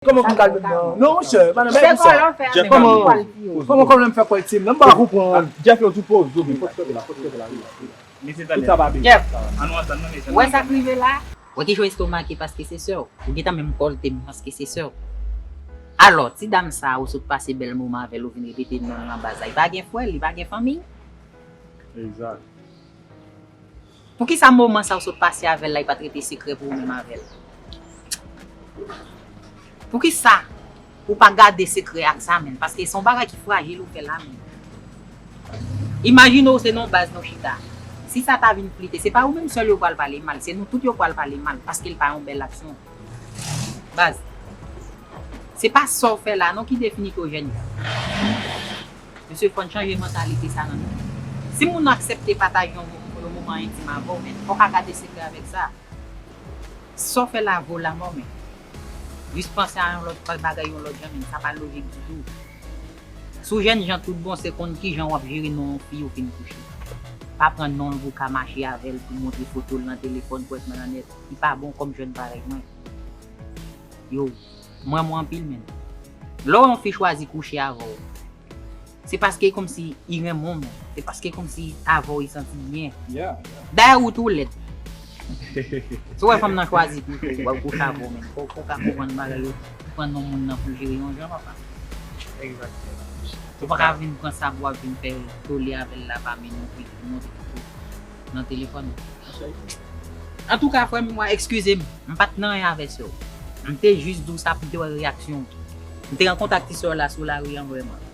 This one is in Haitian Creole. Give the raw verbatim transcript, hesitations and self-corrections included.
Kòman pou m kalme m nan? Non, monchè, madanm, Se kòlè w fè a, men Kòman? pou pal ti yo. Kòman, kòman m fè kwè ti m nan? M pa konprann. Jeff, yo tou poz, yo, men fòk fè la, fòk fè la. Mesye, talè. Sa pa byen. Jeff, Ann wè sa, non, mesye. Wè sa k rive la? Wè ki jan w estomake paske se sè w. Ou gentan menm kòlte m paske se sè w. Alò, ti dam sa a, ou sot pase bèl moman avè l, ou vin repete non l nan baz la. Li pa gen frè, li pa gen fanmi. Egzak. Poukisa moman sa ou sot pase avè l la, li pa t rete sekrè pou ou menm avè l? Poukisa ou pa gade sekrè ak sa, menn? Paske se yon bagay ki frajil ou fè la, menn. Imajine w se nan yon baz nou chita. Si sa ta vin flite, se pa ou menm sèl yo pral pale mal, se nou tout yo pral pale mal, paske l pa yon bèl aksyon. Baz, se pa sa w fè la non ki defini ke w jèn jan. Mesye, fò n chanje mantalite sa nan nou. Si moun nan aksepte pataje yon, yon moman entim avè w, men fò w ka gade sekrè avèk sa. Sa w fè la vo lamò, men. Jis panse a yon lòt bagay yon lòt jan, men sa pa lojik ditou. Si w jèn jan tout bon, se konn kijan w ap jere non yon fi ou fin kouche. Pa pran non l pou w ka mache avè l, pou w montre foto l nan telefòn, pou w nan nèt. Li pa bon kòm jèn parèy mwen. Yo, m renmen w anpil, menn. Lè yon fi chwazi kouche avè w, se paske kòmsi li renmen w, menn. Se paske kòmsi avè w li santi byen. Yeah. Dayè ou tou lèd. Si w wè fanm nan chwazi pito w, wè l kouche avè w, menn. Fò w ka konprann bagay yo. Ou pran non moun nan pou jere yon jan, papa. Exactement. Ou pa ka vin pran sa pou w ap vin fè tole avè l la pa menm yon fi pou montre foto nan telefòn. Antouka, frè m, mwen, eskize m. M pa t nan anyen avè sè w. M te jis di w sa pou m te wè reyaksyon w. M te rankontre ak ti sè w la sou lari an vrèman.